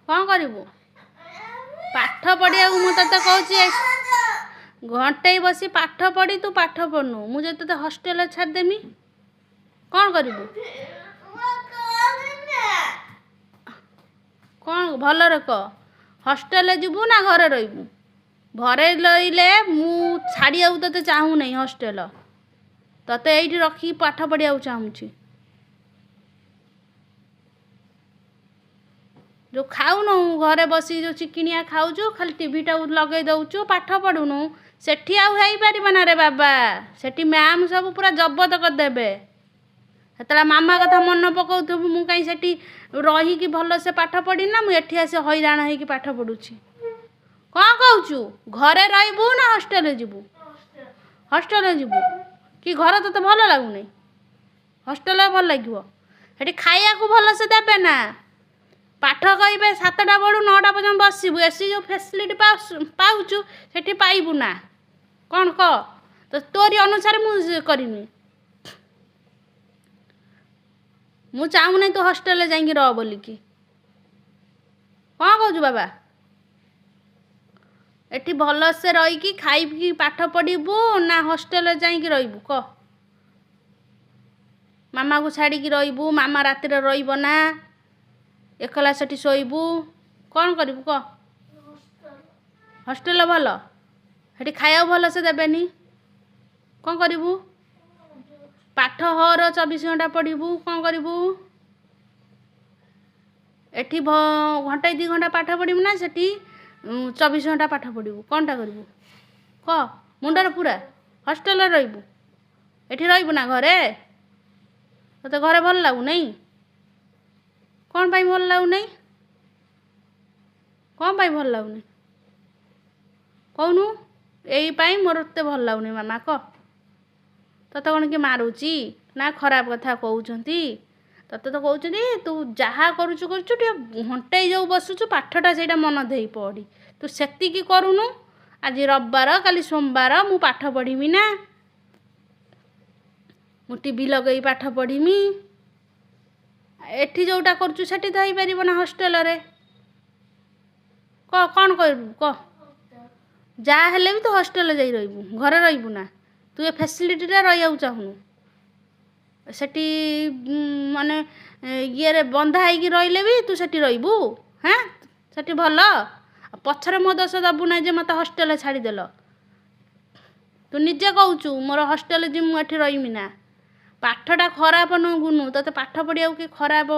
କ'ଣ କରିବୁ? ପାଠ ପଢ଼ିବାକୁ ମୁଁ ତୋତେ କହୁଛି, ଘଣ୍ଟେଇ ବସି ପାଠ ପଢ଼ି, ତୁ ପାଠ ପଢ଼ୁନୁ। ମୁଁ ଯଦି ତୋତେ ହଷ୍ଟେଲରେ ଛାଡ଼ିଦେମି କ'ଣ କରିବୁ? କ'ଣ ଭଲରେ କହ, ହଷ୍ଟେଲରେ ଯିବୁ ନା ଘରେ ରହିବୁ? ଘରେ ରହିଲେ ମୁଁ ଛାଡ଼ିବାକୁ ତୋତେ ଚାହୁଁନାହିଁ ହଷ୍ଟେଲ, ତୋତେ ଏଇଠି ରଖିକି ପାଠ ପଢ଼ିବାକୁ ଚାହୁଁଛି। ଯେଉଁ ଖାଉନୁ ଘରେ ବସିକି ଯେଉଁ ଚିକିଣିଆ ଖାଉଛୁ, ଖାଲି ଟିଭିଟାକୁ ଲଗେଇ ଦେଉଛୁ, ପାଠ ପଢ଼ୁନୁ, ସେଠି ଆଉ ହେଇପାରିବ ନା ରେ ବାବା? ସେଠି ମ୍ୟାମ୍ ସବୁ ପୁରା ଜବତ କରିଦେବେ। ସେତେବେଳେ ମାମା କଥା ମନେ ପକାଉଥିବୁ, ମୁଁ କାହିଁ ସେଠି ରହିକି ଭଲସେ ପାଠ ପଢ଼ିନି ନା, ମୁଁ ଏଠି ଆସି ହଇରାଣ ହେଇକି ପାଠ ପଢ଼ୁଛି। କ'ଣ କହୁଛୁ, ଘରେ ରହିବୁ ନା ହଷ୍ଟେଲରେ ଯିବୁ? ହଷ୍ଟେଲରେ ଯିବୁ କି ଘର ତୋତେ ଭଲ ଲାଗୁନି? ହଷ୍ଟେଲରେ ଭଲ ଲାଗିବ। ସେଠି ଖାଇବାକୁ ଭଲସେ ଦେବେ ନା? ପାଠ କହିବେ 7ଟା ବେଳୁ 9ଟା ପର୍ଯ୍ୟନ୍ତ ବସିବୁ। ଏସି ଯେଉଁ ଫେସିଲିଟି ପାଉଛୁ ସେଠି ପାଇବୁ ନା? କ'ଣ କହ ତ, ତୋରି ଅନୁସାରେ ମୁଁ କରିମି। ମୁଁ ଚାହୁଁନାହିଁ ତୁ ହଷ୍ଟେଲରେ ଯାଇକି ରହ ବୋଲିକି। କ'ଣ କହୁଛୁ ବାବା? ଏଠି ଭଲସେ ରହିକି ଖାଇକି ପାଠ ପଢ଼ିବୁ ନା ହଷ୍ଟେଲରେ ଯାଇକି ରହିବୁ କହ? ମାମାକୁ ଛାଡ଼ିକି ରହିବୁ? ମାମା ରାତିରେ ରହିବ ନା, ଏକଲା ସେଠି ଶୋଇବୁ? କ'ଣ କରିବୁ କହ? ହଷ୍ଟେଲ ଭଲ, ସେଠି ଖାଇବାକୁ ଭଲସେ ଦେବେନି, କ'ଣ କରିବୁ? ପାଠ ହର 24 ଘଣ୍ଟା ପଢ଼ିବୁ, କ'ଣ କରିବୁ? ଏଠି ଘଣ୍ଟାଏ 2 ଘଣ୍ଟା ପାଠ ପଢ଼ିବୁ ନା ସେଠି 24 ଘଣ୍ଟା ପାଠ ପଢ଼ିବୁ? କ'ଣଟା କରିବୁ କହ? ମୁଣ୍ଡରେ ପୁରା। ହଷ୍ଟେଲରେ ରହିବୁ, ଏଠି ରହିବୁ ନା ଘରେ? ତୋତେ ଘରେ ଭଲ ଲାଗୁନାହିଁ? କ'ଣ ପାଇଁ ଭଲ ଲାଗୁନାହିଁ? କ'ଣ ପାଇଁ ଭଲ ଲାଗୁନି କହୁନୁ? ଏଇ ପାଇଁ ମୋର ଏତେ ଭଲ ଲାଗୁନି ମାମା କହ। ତୋତେ କ'ଣ କିଏ ମାରୁଛି ନା ଖରାପ କଥା କହୁଛନ୍ତି? ତୋତେ ତ କହୁଛନ୍ତି ତୁ ଯାହା କରୁଛୁ କରୁଛୁ, ଟିକେ ଘଣ୍ଟାଏ ଯେଉଁ ବସୁଛୁ ପାଠଟା ସେଇଟା ମନ ଦେଇ ପଢ଼ି, ତୁ ସେତିକି କରୁନୁ। ଆଜି ରବିବାର, କାଲି ସୋମବାର, ମୁଁ ପାଠ ପଢ଼ିମି ନା ମୁଁ ଟିଭି ଲଗେଇ ପାଠ ପଢ଼ିମି? ଏଠି ଯେଉଁଟା କରୁଛୁ ସେଠି ତ ହେଇପାରିବ ନା ହଷ୍ଟେଲରେ। କହ କ'ଣ କରିବୁ କହ? ଯାହା ହେଲେ ବି ତୁ ହଷ୍ଟେଲରେ ଯାଇ ରହିବୁ, ଘରେ ରହିବୁ ନା? ତୁ ଏ ଫେସିଲିଟିରେ ରହିବାକୁ ଚାହୁଁନୁ। ସେଠି ମାନେ ଇଏରେ ବନ୍ଧା ହେଇକି ରହିଲେ ବି ତୁ ସେଠି ରହିବୁ? ହାଁ, ସେଠି ଭଲ। ପଛରେ ମୋ ଦୋଷ ଦେବୁ ନାହିଁ ଯେ ମୋତେ ହଷ୍ଟେଲରେ ଛାଡ଼ିଦେଲ। ତୁ ନିଜେ କହୁଛୁ ମୋର ହଷ୍ଟେଲ ଯିବି, ମୁଁ ଏଠି ରହିମି ନା। ପାଠଟା ଖରାପ ନୁହଁ ଗୁନୁ, ତୋତେ ପାଠ ପଢ଼ିବାକୁ କି ଖରାପ